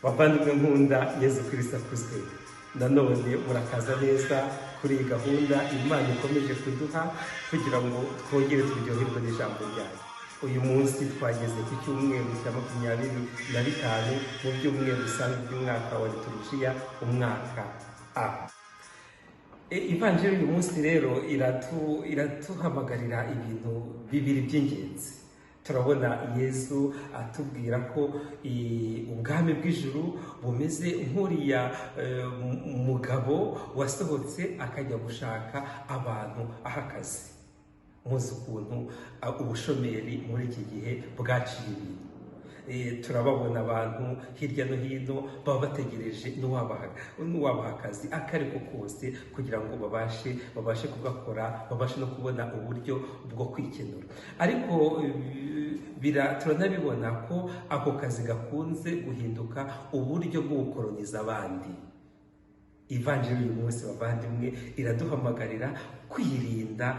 Bavandimwe nkunda, Yezu Kirisito akuzwe. Nanone murakaza neza kuri iyi gahunda Imana ikomeje kuduha kugira ngo twongere turyoherwe n'ijambo ryayo. Uyu munsi twageze ku cyumweru cya 25 mu byumweru bisanzwe by'umwaka wa liturujia, umwaka A. Ivanjiri uyu munsi rero iratuhamagarira ibintu bibiri by'ingenzi. Turabona Yezu atubwira ko ubwami bw'ijuru bumeze nk'uriya mugabo wasohotse akajya gushaka abantu aha akazi. Muzi ukuntu ubushomeri muri iki gihe bwaciye ibintu. Turababona abantu hirya no hino baba bategereje n'uwabaha akazi ako ari ko kose kugira ngo babashe kugakora, babashe no kubona uburyo bwo kwikenura. Ariko turanabibona ko ako kazi gakunze guhinduka uburyo bwo gukoroniza abandi. Ivanjiri uyu munsi, bavandimwe, iraduhamagarira kwirinda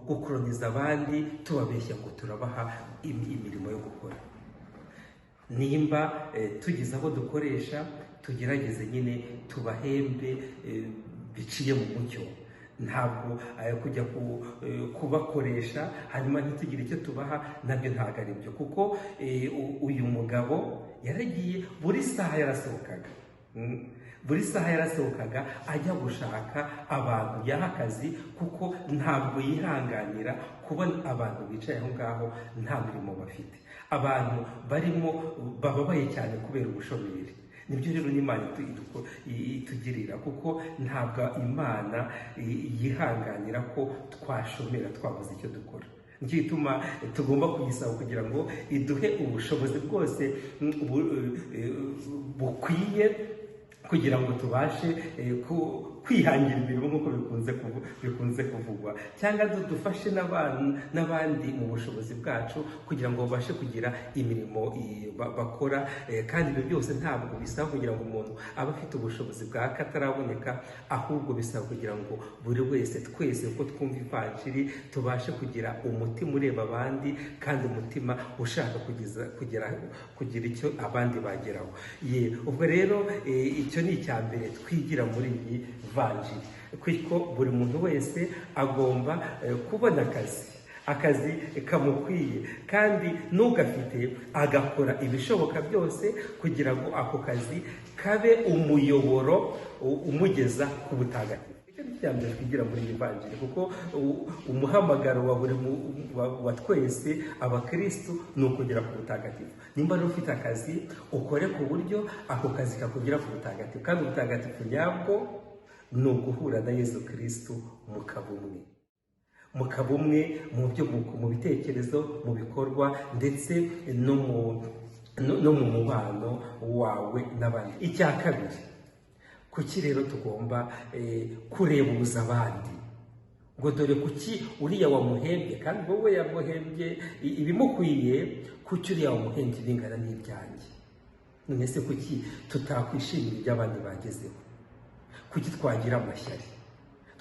gukoroniza abandi tubabeshya ngo turabaha imirimo yo gukora. Nimba tugize aho dukoresha, tugerageze nyine tubahembe biciye mu mucyo. Ntabwo kujya kubakoresha hanyuma ntitugire icyo tubaha, nabyo ntabwo ari byo, kuko uyu mugabo yaragiye, buri saha yarasohokaga. Buri saha yarasohokaga ajya gushaka abantu yaha akazi, kuko ntabwo yihanganira kubona abantu bicaye aho ngaho nta mirimo bafite, abantu barimo bababaye cyane kubera ubushomeri. Nibyo rero n'Imana itugirira, kuko ntabwo Imana yihanganira ko twashomera, twabuze icyo dukora. Nicyo gituma tugomba kuyisaba kugira ngo iduhe ubushobozi bwose bukwiye kugira ngo tubashe kwihangira imirimo nk'uko bikunze kuvugwa, cyangwa dufashe n'abandi mu bushobozi bwacu kugira ngo babashe kugira imirimo bakora. Kandi ibyo byose ntabwo bisaba kugira ngo umuntu abe afite ubushobozi bwa kataraboneka, ahubwo bisaba kugira ngo buri wese, twese uko twumva ivanjiri, tubashe kugira umutima ureba abandi kandi umutima ushaka kugera kugira icyo abandi bageraho. Ye, ubwo rero icyo ni icya mbere twigira muri iyi vanjiri, kuko buri muntu wese agomba kubona akazi kamukwiye, kandi n'ugafite agakora ibishoboka byose kugira ngo ako kazi kabe umuyoboro umugeza ku butagatifu. Icyo ni icya mbere twigira muri iyi vanjiri, kuko umuhamagaro wa buri wa twese abakristu ni ukugera ku butagatifu. Nimba rero ufite akazi, ukore ku buryo ako kazi kakugera ku butagatifu, kandi ubutagatifu nyabwo ni uguhura na Yezu Kristu mukaba umwe, mukaba umwe mu byo mu bitekerezo, mu bikorwa, ndetse no mu mubano wawe n'abandi. Icya kabiri, kuki rero tugomba kurebuza abandi ngo dore kuki uriya wamuhembye kandi wowe yamuhembye ibimukwiye, kuki uriya wamuhembye bingana n'ibyanjye? None se kuki tutakwishimira ibyo abandi bagezeho? Kuki twagira amashyari,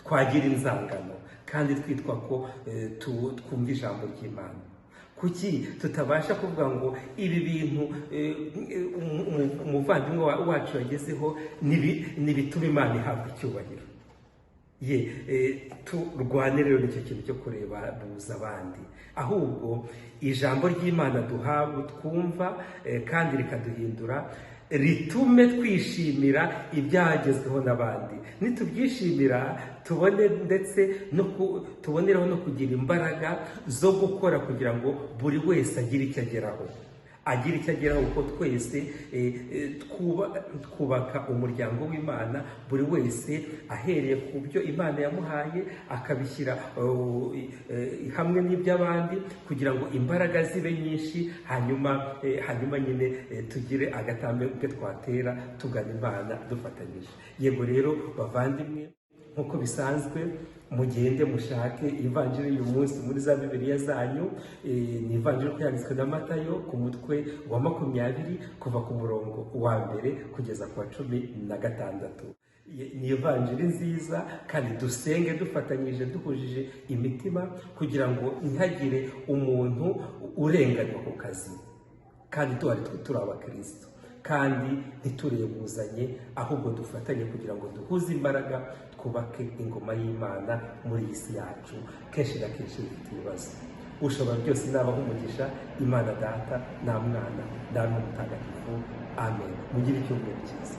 twagira inzangano kandi twitwa ko twumva ijambo ry'Imana? Kuki tutabasha kuvuga ngo ibi bintu umuvandimwe wacu yagezeho nibituma Imana ihabwa icyubahiro? Ye, turwane rero nicyo kintu cyo kureba buza abandi, ahubwo ijambo ry'Imana duhabwa, twumva, kandi rikaduhindura, ritume twishimira ibyagezweho n'abandi. Nitubyishimira, tubone ndetse no tuboneraho no kugira imbaraga zo gukora kugira ngo buri wese agire icyo ageraho, agira icyo ageraho, kuko twese twubaka umuryango w'Imana, buri wese ahereye ku byo Imana yamuhaye akabishyira hamwe n'iby'abandi kugira ngo imbaraga zibe nyinshi, hanyuma nyine tugire agatambwe twatera tugana Imana dufatanyije. Yego rero bavandimwe, nk'uko bisanzwe, mugende mushake ivanjiri uyu munsi muri za Bibiliya zanyu. Ni ivanjiri uko yanditswe na Matayo ku mutwe wa 20, kuva ku murongo wa mbere kugeza ku wa 16. Ni ivanjiri nziza, kandi dusenge dufatanyije, duhujije imitima, kugira ngo ntihagire umuntu urenganywa ku kazi kandi tuhari turi abakristo. Kandi ntiturebuzanye, ahubwo dufatanye kugira ngo duhuze imbaraga, twubake ingoma y'Imana muri iyi si yacu kenshi na kenshi ifite ibibazo. Ushobora byose nabaha umugisha, Imana Data na Mwana na Mutagatifu. Amen. Mugire icyumweru cyiza.